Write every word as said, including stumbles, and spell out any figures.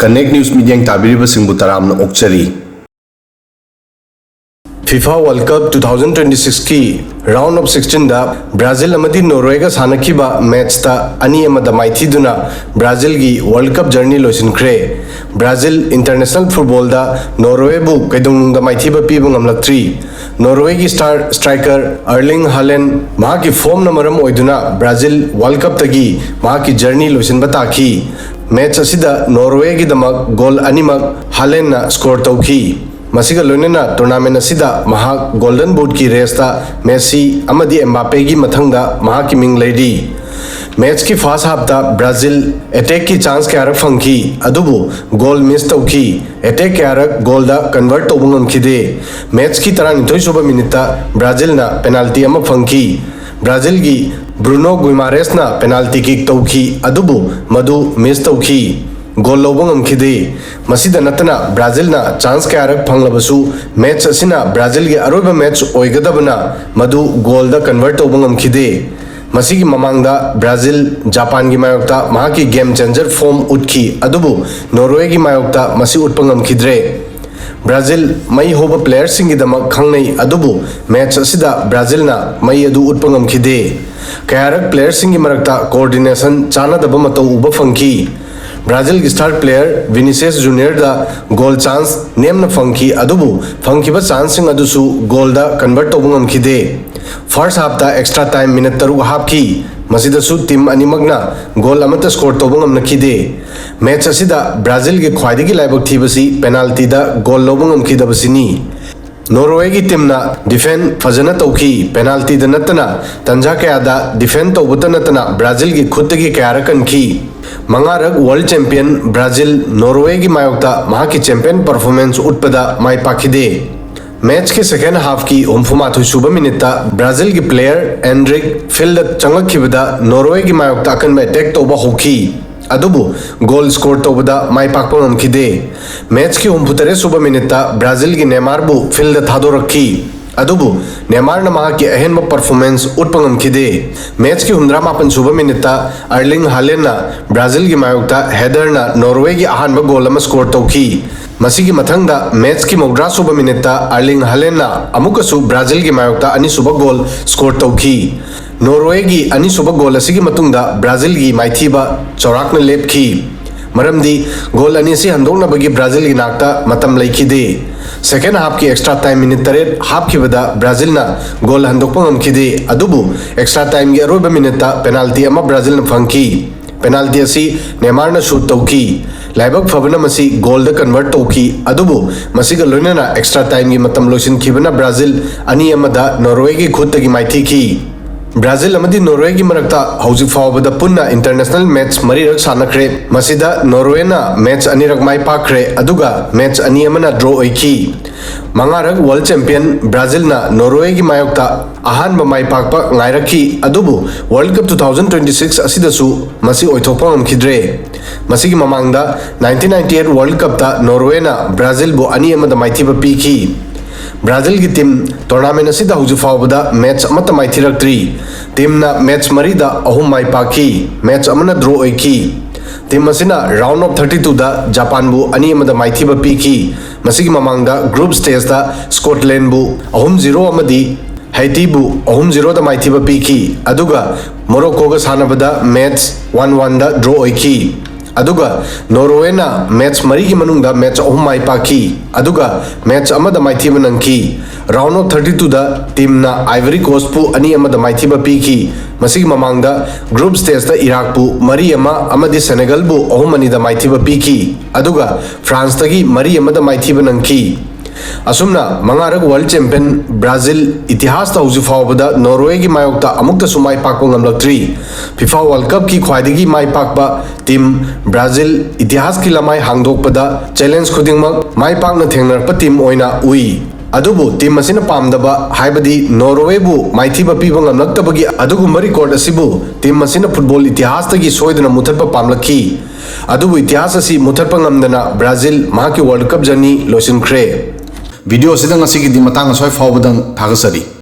Connect News ꯃꯤꯠꯌꯦꯡ ꯇꯥꯕꯤꯔꯤꯕꯁꯤꯡꯕꯨ ꯇꯔꯥꯝꯅ ꯑꯣꯛꯆꯔꯤ꯫ FIFA World Cup two thousand twenty-six ꯀꯤ round of sixteen the Brazil ꯑꯃꯗꯤ ꯅꯣꯔꯋꯦꯒ ꯁꯥꯟꯅꯈꯤꯕ ꯃꯦꯠꯁꯇ ꯑꯅꯤ ꯑꯃꯗ ꯃꯥꯏꯊꯤꯗꯨꯅ ꯕ꯭ꯔꯥꯖꯤꯜꯒꯤ World Cup journey ꯂꯣꯏꯁꯤꯟꯈ꯭ꯔꯦ꯫ ꯕ꯭ꯔꯥꯖꯤꯜ international football ꯗ ꯅꯣꯔꯋꯦꯕꯨ ꯀꯩꯗꯧꯅꯨꯡꯗ ꯃꯥꯏꯊꯤꯕ ꯄꯤꯕ ꯉꯝꯂꯛꯇ꯭ꯔꯤ꯫ ꯅꯣꯔꯋꯦꯒꯤ star striker Erling Haaland ꯃꯍꯥꯛꯀꯤ formꯅ ꯃꯔꯝ ꯑꯣꯏꯗꯨꯅ ꯕ꯭ꯔꯥꯖꯤꯜ World Cup ꯇꯒꯤ ꯃꯍꯥꯛꯀꯤ journey ꯂꯣꯏꯁꯤꯟꯕ ꯇꯥꯈꯤ꯫ ꯃꯦꯠꯁ ꯑꯁꯤꯗ ꯅꯣꯔꯋꯦꯒꯤꯗꯃꯛ ꯒꯣꯜ ꯑꯅꯤꯃꯛ ꯍꯥꯂꯦꯟꯅ score ꯇꯧꯈꯤ꯫ ꯃꯁꯤꯒ ꯂꯣꯏꯅꯅ tournament ꯑꯁꯤꯗ ꯃꯍꯥꯛ Golden Boot ꯀꯤ race ꯇ ꯃꯦꯁꯤ ꯑꯃꯗꯤ ꯑꯦꯝꯕꯥꯄꯦꯒꯤ ꯃꯊꯪꯗ ꯃꯍꯥꯛꯀꯤ ꯃꯤꯡ ꯂꯩꯔꯤ꯫ ꯃꯦꯠꯁꯀꯤ first half ꯇ ꯕ꯭ꯔꯥꯖꯤꯜ attack ꯀꯤ chance ꯀꯌꯥꯔꯛ ꯐꯪꯈꯤ, ꯑꯗꯨꯕꯨ ꯒꯣꯜ miss ꯇꯧꯈꯤ꯫ Attack ꯀꯌꯥꯔꯛ ꯒꯣꯜꯗ convert ꯇꯧꯕ ꯉꯝꯈꯤꯗꯦ꯫ ꯃꯦꯠꯁꯀꯤ ꯇꯔꯥꯅꯤꯊꯣꯏ ꯁꯨꯕ ꯃꯤꯅꯤꯠꯇ ꯕ꯭ꯔꯥꯖꯤꯜꯅ penalty ꯑꯃ ꯐꯪꯈꯤ꯫ ꯕ꯭ꯔꯥꯖꯤꯜꯒꯤ ꯕ꯭ꯔꯨꯅꯣ ꯒꯨꯏꯃꯥꯔꯦꯁꯅ penalty kick ꯇꯧꯈꯤ, ꯑꯗꯨꯕꯨ ꯃꯗꯨ miss ꯇꯧꯈꯤ꯫ ꯒꯣꯜ ꯂꯧꯕ ꯉꯝꯈꯤꯗꯦ꯫ ꯃꯁꯤꯗ ꯅꯠꯇꯅ ꯕ꯭ꯔꯥꯖꯤꯜꯅ chance ꯀꯌꯥꯔꯛ ꯐꯪꯂꯕꯁꯨ ꯃꯦꯠꯁ ꯑꯁꯤꯅ ꯕ꯭ꯔꯥꯖꯤꯜꯒꯤ ꯑꯔꯣꯏꯕ ꯃꯦꯠꯁ ꯑꯣꯏꯒꯗꯕꯅ ꯃꯗꯨ ꯒꯣꯜꯗ convert ꯇꯧꯕ ꯉꯝꯈꯤꯗꯦ꯫ ꯃꯁꯤꯒꯤ ꯃꯃꯥꯡꯗ ꯕ꯭ꯔꯥꯖꯤꯜ ꯖꯄꯥꯟꯒꯤ ꯃꯥꯌꯣꯛꯇ ꯃꯍꯥꯛꯀꯤ game changer form ꯎꯠꯈꯤ, ꯑꯗꯨꯕꯨ ꯅꯣꯔꯋꯦꯒꯤ ꯃꯥꯌꯣꯛꯇ ꯃꯁꯤ ꯎꯠꯄ ꯉꯝꯈꯤꯗ꯭ꯔꯦ꯫ ꯕ꯭ꯔꯥꯖꯤꯜ ꯃꯩ ꯍꯧꯕ playerꯁꯤꯡꯒꯤꯗꯃꯛ ꯈꯪꯅꯩ, ꯑꯗꯨꯕꯨ ꯃꯦꯠꯁ ꯑꯁꯤꯗ ꯕ꯭ꯔꯥꯖꯤꯜꯅ ꯃꯩ ꯑꯗꯨ ꯎꯠꯄ ꯉꯝꯈꯤꯗꯦ꯫ ꯀꯌꯥꯔꯛ playerꯁꯤꯡꯒꯤ ꯃꯔꯛꯇ coordination ꯆꯥꯟꯅꯗꯕ ꯃꯇꯧ ꯎꯕ ꯐꯪꯈꯤ꯫ ꯕ꯭ꯔꯥꯖꯤꯜꯒꯤ star player ꯚꯤꯅꯤꯁꯤꯌꯁ ꯖꯨꯅꯤꯌꯔꯗ ꯒꯣꯜ chance ꯅꯦꯝꯅ ꯐꯪꯈꯤ, ꯑꯗꯨꯕꯨ ꯐꯪꯈꯤꯕ chanceꯁꯤꯡ ꯑꯗꯨꯁꯨ ꯒꯣꯜꯗ convert ꯇꯧꯕ ꯉꯝꯈꯤꯗꯦ꯫ First halfꯇ extra time minute ꯇꯔꯨꯛ ꯍꯥꯞꯈꯤ꯫ ꯃꯁꯤꯗꯁꯨ team ꯑꯅꯤꯃꯛꯅ ꯒꯣꯜ ꯑꯃꯠꯇ score ꯇꯧꯕ ꯉꯝꯅꯈꯤꯗꯦ꯫ ꯃꯦꯠꯁ ꯑꯁꯤꯗ ꯕ꯭ꯔꯥꯖꯤꯜꯒꯤ ꯈ꯭ꯋꯥꯏꯗꯒꯤ ꯂꯥꯏꯕꯛ ꯊꯤꯕꯁꯤ penaltyꯗ ꯒꯣꯜ ꯂꯧꯕ ꯉꯝꯈꯤꯗꯕꯁꯤꯅꯤ꯫ ꯅꯣꯔꯋꯦꯒꯤ teamꯅ defend ꯐꯖꯅ ꯇꯧꯈꯤ꯫ Penaltyꯗ ꯅꯠꯇꯅ ꯇꯟꯖꯥ ꯀꯌꯥꯗ defend ꯇꯧꯕꯇ ꯅꯠꯇꯅ ꯕ꯭ꯔꯥꯖꯤꯜꯒꯤ ꯈꯨꯠꯇꯒꯤ ꯀꯌꯥꯔꯛ ꯀꯟꯈꯤ꯫ ꯃꯉꯥꯔꯛ world champion ꯕ꯭ꯔꯥꯖꯤꯜ ꯅꯣꯔꯋꯦꯒꯤ ꯃꯥꯌꯣꯛꯇ ꯃꯍꯥꯛꯀꯤ champion performance ꯎꯠꯄꯗ ꯃꯥꯏ ꯄꯥꯛꯈꯤꯗꯦ꯫ ꯃꯦꯠꯁꯀꯤ second halfꯀꯤ ꯍꯨꯝꯐꯨꯃꯥꯊꯣꯏ ꯁꯨꯕ ꯃꯤꯅꯤꯠꯇ ꯕ꯭ꯔꯥꯖꯤꯜꯒꯤ player ꯑꯦꯟꯗ꯭ꯔꯤꯛ fieldꯗ ꯆꯪꯂꯛꯈꯤꯕꯗ ꯅꯣꯔꯋꯦꯒꯤ ꯃꯥꯌꯣꯛꯇ ꯑꯀꯟꯕ attack ꯇꯧꯕ ꯍꯧꯈꯤ꯫ ꯑꯗꯨꯕꯨ ꯒꯣꯜ score ꯇꯧꯕꯗ ꯃꯥꯏ ꯄꯥꯛꯄ ꯉꯝꯈꯤꯗꯦ꯫ ꯃꯦꯠꯁꯀꯤ ꯍꯨꯝꯐꯨꯇꯔꯦꯠ ꯁꯨꯕ ꯃꯤꯅꯤꯠꯇ ꯕ꯭ꯔꯥꯖꯤꯜꯒꯤ ꯅꯦꯃꯥꯔꯕꯨ fieldꯗ ꯊꯥꯗꯣꯔꯛꯈꯤ꯫ ꯑꯗꯨꯕꯨ ꯅꯦꯃꯥꯔꯅ ꯃꯍꯥꯛꯀꯤ ꯑꯍꯦꯟꯕ ꯄꯔꯐꯣꯔꯃꯦꯟꯁ ꯎꯠꯄ ꯉꯝꯈꯤꯗꯦ꯫ ꯃꯦꯠꯁꯀꯤ ꯍꯨꯝꯗ꯭ꯔꯥ ꯃꯥꯄꯟ ꯁꯨꯕ ꯃꯤꯅꯤꯠꯇ ꯑꯔꯂꯤꯡ ꯍꯥꯂꯦꯟꯅ ꯕ꯭ꯔꯥꯖꯤꯜꯒꯤ ꯃꯥꯌꯣꯛꯇ ꯍꯦꯗꯔꯅ ꯅꯣꯔꯋꯦꯒꯤ ꯑꯍꯥꯟꯕ ꯒꯣꯜ ꯑꯃ ꯁ꯭ꯀꯣꯔ ꯇꯧꯈꯤ꯫ ꯃꯁꯤꯒꯤ ꯃꯊꯪꯗ ꯃꯦꯠꯁꯀꯤ ꯃꯧꯗ꯭ꯔꯥ ꯁꯨꯕ ꯃꯤꯅꯤꯠꯇ ꯑꯔꯂꯤꯡ ꯍꯥꯂꯦꯟꯅ ꯑꯃꯨꯛꯀꯁꯨ ꯕ꯭ꯔꯥꯖꯤꯜꯒꯤ ꯃꯥꯌꯣꯛꯇ ꯑꯅꯤꯁꯨꯕ ꯒꯣꯜ ꯁ꯭ꯀꯣꯔ ꯇꯧꯈꯤ꯫ ꯅꯣꯔꯋꯦꯒꯤ ꯑꯅꯤꯁꯨꯕ ꯒꯣꯜ ꯑꯁꯤꯒꯤ ꯃꯇꯨꯡꯗ ꯕ꯭ꯔꯥꯖꯤꯜꯒꯤ ꯃꯥꯏꯊꯤꯕ ꯆꯥꯎꯔꯥꯛꯅ ꯂꯦꯞꯈꯤ꯫ ꯃꯔꯝꯗꯤ ꯒꯣꯜ ꯑꯅꯤ ꯑꯁꯤ ꯍꯟꯗꯣꯛꯅꯕꯒꯤ ꯕ꯭ꯔꯥꯖꯤꯜꯒꯤ ꯅꯥꯛꯇ ꯃꯇꯝ ꯂꯩꯈꯤꯗꯦ꯫ ꯁꯦꯀꯦꯟ ꯍꯥꯐꯀꯤ ꯑꯦꯛꯁꯇ꯭ꯔꯥ ꯇꯥꯏꯝ ꯃꯤꯅꯤꯠ ꯇꯔꯦꯠ ꯍꯥꯞꯈꯤꯕꯗ ꯕ꯭ꯔꯥꯖꯤꯜꯅ ꯒꯣꯜ ꯍꯟꯗꯣꯛꯄ ꯉꯝꯈꯤꯗꯦ, ꯑꯗꯨꯕꯨ ꯑꯦꯛꯁꯇ꯭ꯔꯥ ꯇꯥꯏꯝꯒꯤ ꯑꯔꯣꯏꯕ ꯃꯤꯅꯤꯠꯇ ꯄꯦꯅꯥꯜꯇꯤ ꯑꯃ ꯕ꯭ꯔꯥꯖꯤꯜꯅ ꯐꯪꯈꯤ꯫ ꯄꯦꯅꯥꯜꯇꯤ ꯑꯁꯤ ꯅꯦꯃꯥꯔꯅ ꯁꯨꯠ ꯇꯧꯈꯤ꯫ ꯂꯥꯏꯕꯛ ꯐꯕꯅ ꯃꯁꯤ ꯒꯣꯜꯗ ꯀꯟꯚꯔꯠ ꯇꯧꯈꯤ, ꯑꯗꯨꯕꯨ ꯃꯁꯤꯒ ꯂꯣꯏꯅꯅ ꯑꯦꯛꯁꯇ꯭ꯔꯥ ꯇꯥꯏꯝꯒꯤ ꯃꯇꯝ ꯂꯣꯏꯁꯤꯟꯈꯤꯕꯅ ꯕ꯭ꯔꯥꯖꯤꯜ ꯑꯅꯤ ꯑꯃꯗ ꯅꯣꯔꯋꯦꯒꯤ ꯈꯨꯠꯇꯒꯤ ꯃꯥꯏꯊꯤꯈꯤ꯫ ꯕ꯭ꯔꯥꯖꯤꯜ ꯑꯃꯗꯤ ꯅꯣꯔꯋꯦꯒꯤ ꯃꯔꯛꯇ ꯍꯧꯖꯤꯛ ꯐꯥꯎꯕꯗ ꯄꯨꯟꯅ ꯏꯟꯇꯔꯅꯦꯁꯅꯦꯜ ꯃꯦꯠꯆ ꯃꯔꯤꯔꯛ ꯁꯥꯟꯅꯈ꯭ꯔꯦ꯫ ꯃꯁꯤꯗ ꯅꯣꯔꯋꯦꯅ ꯃꯦꯠꯆ ꯑꯅꯤꯔꯛ ꯃꯥꯏ ꯄꯥꯛꯈ꯭ꯔꯦ, ꯑꯗꯨꯒ ꯃꯦꯠꯆ ꯑꯅꯤ ꯑꯃꯅ ꯗ꯭ꯔꯣ ꯑꯣꯏꯈꯤ꯫ ꯃꯉꯥꯔꯛ ꯋꯥꯔꯜꯗ ꯆꯦꯝꯄꯤꯌꯟ ꯕ꯭ꯔꯥꯖꯤꯜꯅ ꯅꯣꯔꯋꯦꯒꯤ ꯃꯥꯌꯣꯛꯇ ꯑꯍꯥꯟꯕ ꯃꯥꯏ ꯄꯥꯛꯄ ꯉꯥꯏꯔꯛꯈꯤ, ꯑꯗꯨꯕꯨ world cup two thousand twenty six ꯑꯁꯤꯗꯁꯨ ꯃꯁꯤ ꯑꯣꯏꯊꯣꯛꯄ ꯉꯝꯈꯤꯗ꯭ꯔꯦ꯫ ꯃꯁꯤꯒꯤ ꯃꯃꯥꯡꯗ nineteen ninety eight ꯋꯥꯔꯜꯗ ꯀꯞꯇ ꯅꯣꯔꯋꯦꯅ ꯕ꯭ꯔꯥꯖꯤꯜꯕꯨ ꯑꯅꯤ ꯑꯃꯗ ꯃꯥꯏꯊꯤꯕ ꯄꯤꯈꯤ꯫ ꯕ꯭ꯔꯥꯖꯤꯜꯒꯤ ꯇꯤꯝ ꯇꯣꯔꯅꯥꯃꯦꯟ ꯑꯁꯤꯗ ꯍꯧꯖꯤꯛ ꯐꯥꯎꯕꯗ ꯃꯦꯠꯆ ꯑꯃꯠꯇ ꯃꯥꯏꯊꯤꯔꯛꯇ꯭ꯔꯤ꯫ ꯇꯤꯝꯅ ꯃꯦꯠꯆ ꯃꯔꯤꯗ ꯑꯍꯨꯝ ꯃꯥꯏ ꯄꯥꯛꯈꯤ, ꯃꯦꯠꯆ ꯑꯃꯅ ꯗ꯭ꯔꯣ ꯑꯣꯏꯈꯤ꯫ ꯇꯤꯝ ꯑꯁꯤꯅ ꯔꯥꯎꯟ ꯑꯣꯐ ꯊꯥꯔꯇꯤ ꯇꯨꯗ ꯖꯄꯥꯟꯕꯨ ꯑꯅꯤ ꯑꯃꯗ ꯃꯥꯏꯊꯤꯕ ꯄꯤꯈꯤ꯫ ꯃꯁꯤꯒꯤ ꯃꯃꯥꯡꯗ ꯒ꯭ꯔꯨꯞ ꯁ꯭ꯇꯦꯖꯇ ꯁ꯭ꯀꯣꯠꯂꯦꯟꯕꯨ ꯑꯍꯨꯝ ꯖꯤꯔꯣ ꯑꯃꯗꯤ ꯍꯩꯇꯤꯕꯨ ꯑꯍꯨꯝ ꯖꯤꯔꯣꯗ ꯃꯥꯏꯊꯤꯕ ꯄꯤꯈꯤ, ꯑꯗꯨꯒ ꯃꯣꯔꯣꯀꯣꯒ ꯁꯥꯟꯅꯕꯗ ꯃꯦꯠꯆ ꯋꯥꯟ ꯋꯥꯟꯗ ꯗ꯭ꯔꯣ ꯑꯣꯏꯈꯤ꯫ ꯑꯗꯨꯒ ꯅꯣꯔꯋꯦꯅ ꯃꯦꯠꯆ ꯃꯔꯤꯒꯤ ꯃꯅꯨꯡꯗ ꯃꯦꯠꯆ ꯑꯍꯨꯝ ꯃꯥꯏ ꯄꯥꯛꯈꯤ, ꯑꯗꯨꯒ ꯃꯦꯠꯆ ꯑꯃꯗ ꯃꯥꯏꯊꯤꯕ ꯅꯪꯈꯤ꯫ ꯔꯥꯎꯟ ꯑꯣꯐ ꯊꯥꯔꯇꯤ ꯇꯨꯗ ꯇꯤꯝꯅ ꯑꯥꯏꯚꯔꯤ ꯀꯣꯁꯄꯨ ꯑꯅꯤ ꯑꯃꯗ ꯃꯥꯏꯊꯤꯕ ꯄꯤꯈꯤ꯫ ꯃꯁꯤꯒꯤ ꯃꯃꯥꯡꯗ ꯒ꯭ꯔꯨꯞ ꯁ꯭ꯇꯦꯖꯇ ꯏꯔꯥꯛꯄꯨ ꯃꯔꯤ ꯑꯃ ꯑꯃꯗꯤ ꯁꯦꯅꯦꯒꯜꯕꯨ ꯑꯍꯨꯝ ꯑꯅꯤꯗ ꯃꯥꯏꯊꯤꯕ ꯄꯤꯈꯤ, ꯑꯗꯨꯒ ꯐ꯭ꯔꯥꯟꯁꯇꯒꯤ ꯃꯔꯤ ꯑꯃꯗ ꯃꯥꯏꯊꯤꯕ ꯅꯪꯈꯤ꯫ ꯑꯁꯨꯝꯅ ꯃꯉꯥꯔꯛ ꯋꯥꯔꯜꯗ ꯆꯦꯝꯄꯤꯌꯟ ꯕ꯭ꯔꯥꯖꯤꯜ ꯏꯇꯤꯍꯥꯁꯇ ꯍꯧꯖꯤꯛ ꯐꯥꯎꯕꯗ ꯅꯣꯔꯋꯦꯒꯤ ꯃꯥꯌꯣꯛꯇ ꯑꯃꯨꯛꯇꯁꯨ ꯃꯥꯏ ꯄꯥꯛꯄ ꯉꯝꯂꯛꯇ꯭ꯔꯤ꯫ ꯐꯤꯐꯥ ꯋꯥꯔꯜꯗ ꯀꯞꯀꯤ ꯈ꯭ꯋꯥꯏꯗꯒꯤ ꯃꯥꯏ ꯄꯥꯛꯄ ꯇꯤꯝ ꯕ꯭ꯔꯥꯖꯤꯜ ꯏꯇꯤꯍꯥꯁꯀꯤ ꯂꯃꯥꯏ ꯍꯥꯡꯗꯣꯛꯄꯗ ꯆꯦꯂꯦꯟꯖ ꯈꯨꯗꯤꯡꯃꯛ ꯃꯥꯏ ꯄꯥꯛꯅ ꯊꯦꯡꯅꯔꯛꯄ ꯇꯤꯝ ꯑꯣꯏꯅ ꯎꯏ꯫ ꯑꯗꯨꯕꯨ ꯇꯤꯝ ꯑꯁꯤꯅ ꯄꯥꯝꯗꯕ, ꯍꯥꯏꯕꯗꯤ ꯅꯣꯔꯋꯦꯕꯨ ꯃꯥꯏꯊꯤꯕ ꯄꯤꯕ ꯉꯝꯂꯛꯇꯕꯒꯤ ꯑꯗꯨꯒꯨꯝꯕ ꯔꯦꯀꯣꯔꯗ ꯑꯁꯤꯕꯨ ꯇꯤꯝ ꯑꯁꯤꯅ ꯐꯨꯠꯕꯣꯜ ꯏꯇꯤꯍꯥꯁꯇꯒꯤ ꯁꯣꯏꯗꯅ ꯃꯨꯊꯠꯄ ꯄꯥꯝꯂꯛꯈꯤ꯫ ꯑꯗꯨꯕꯨ ꯏꯇꯤꯍꯥꯁ ꯑꯁꯤ ꯃꯨꯊꯠꯄ ꯉꯝꯗꯅ ꯕ꯭ꯔꯥꯖꯤꯜ ꯃꯍꯥꯛꯀꯤ ꯋꯥꯔꯜꯗ ꯀꯞ ꯖꯔꯅꯤ ꯂꯣꯏꯁꯤꯟꯈ꯭ꯔꯦ꯫ Video ꯑꯁꯤꯗ ꯉꯁꯤꯒꯤꯗꯤ ꯃꯇꯥꯡ ꯑꯁ꯭ꯋꯥꯏ ꯐꯥꯎꯕꯗꯪ ꯊꯥꯒꯠꯆꯔꯤ꯫